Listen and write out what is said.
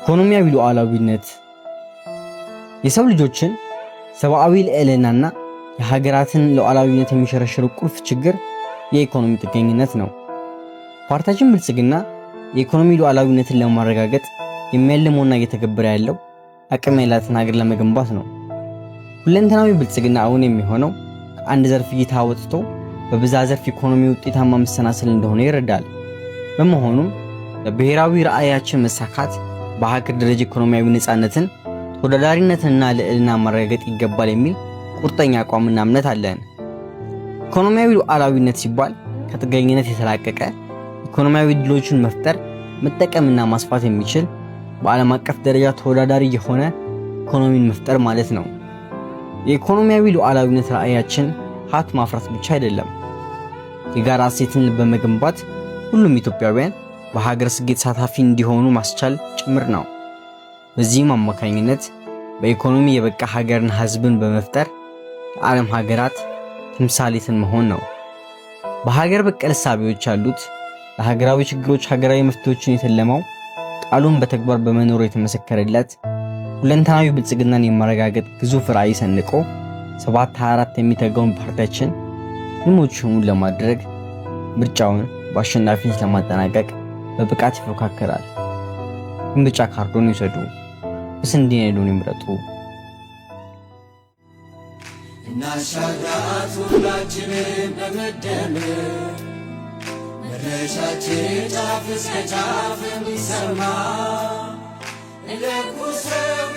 ኢኮኖሚያዊ ሉዓላዊነት የሰው ልጆችን ሰብአዊ ልዕልናና የሀገራትን ሉዓላዊነት የሚሸረሽሩ ቁልፍ ችግር የኢኮኖሚ ጥገኝነት ነው። ፓርቲያችን ብልጽግና የኢኮኖሚ ሉዓላዊነትን ለማረጋገጥ የሚያልመውና እየተገበረ ያለው አቅም ያላትን ሀገር ለመገንባት ነው። ሁለንተናዊ ብልጽግና እውን የሚሆነው ከአንድ ዘርፍ እይታ ወጥቶ በብዝሃ ዘርፍ ኢኮኖሚ ውጤታማ መሰናሰል እንደሆነ ይረዳል። በመሆኑም ለብሔራዊ ራዕያችን መሳካት በሀገር ደረጃ ኢኮኖሚያዊ ነፃነትን፣ ተወዳዳሪነትንና ልዕልና ማረጋገጥ ይገባል የሚል ቁርጠኛ አቋምና እምነት አለን። ኢኮኖሚያዊ ሉዓላዊነት ሲባል ከጥገኝነት የተላቀቀ ኢኮኖሚያዊ ድሎችን መፍጠር፣ መጠቀምና ማስፋት የሚችል በዓለም አቀፍ ደረጃ ተወዳዳሪ የሆነ ኢኮኖሚን መፍጠር ማለት ነው። የኢኮኖሚያዊ ሉዓላዊነት ራዕያችን ሀብት ማፍራት ብቻ አይደለም። የጋራ እሴትን በመገንባት ሁሉም ኢትዮጵያውያን በሀገር ስኬት ተሳታፊ እንዲሆኑ ማስቻል ጭምር ነው። በዚህም አማካኝነት በኢኮኖሚ የበቃ ሀገርና ሕዝብን በመፍጠር ለዓለም ሀገራት ተምሳሌትን መሆን ነው። በሀገር በቀል እሳቤዎች ያሉት፣ ለሀገራዊ ችግሮች ሀገራዊ መፍትሄዎችን የተለመው፣ ቃሉን በተግባር በመኖሩ የተመሰከረለት፣ ሁለንተናዊ ብልጽግናን የማረጋገጥ ግዙፍ ራዕይ ሰንቆ 724 የሚተጋውን ፓርቲያችን ህልሞቹን ለማድረግ ምርጫውን በአሸናፊነት ለማጠናቀቅ በብቃት ይፎካከራል። የምርጫ ካርዶን ይውሰዱ። በስንዴ ነዶን ይምረጡ። እናሻግራት ሁላችንም በመደመር፣ መድረሻችን ጫፍ እስከ ጫፍ የሚሰማ ለኩሰው።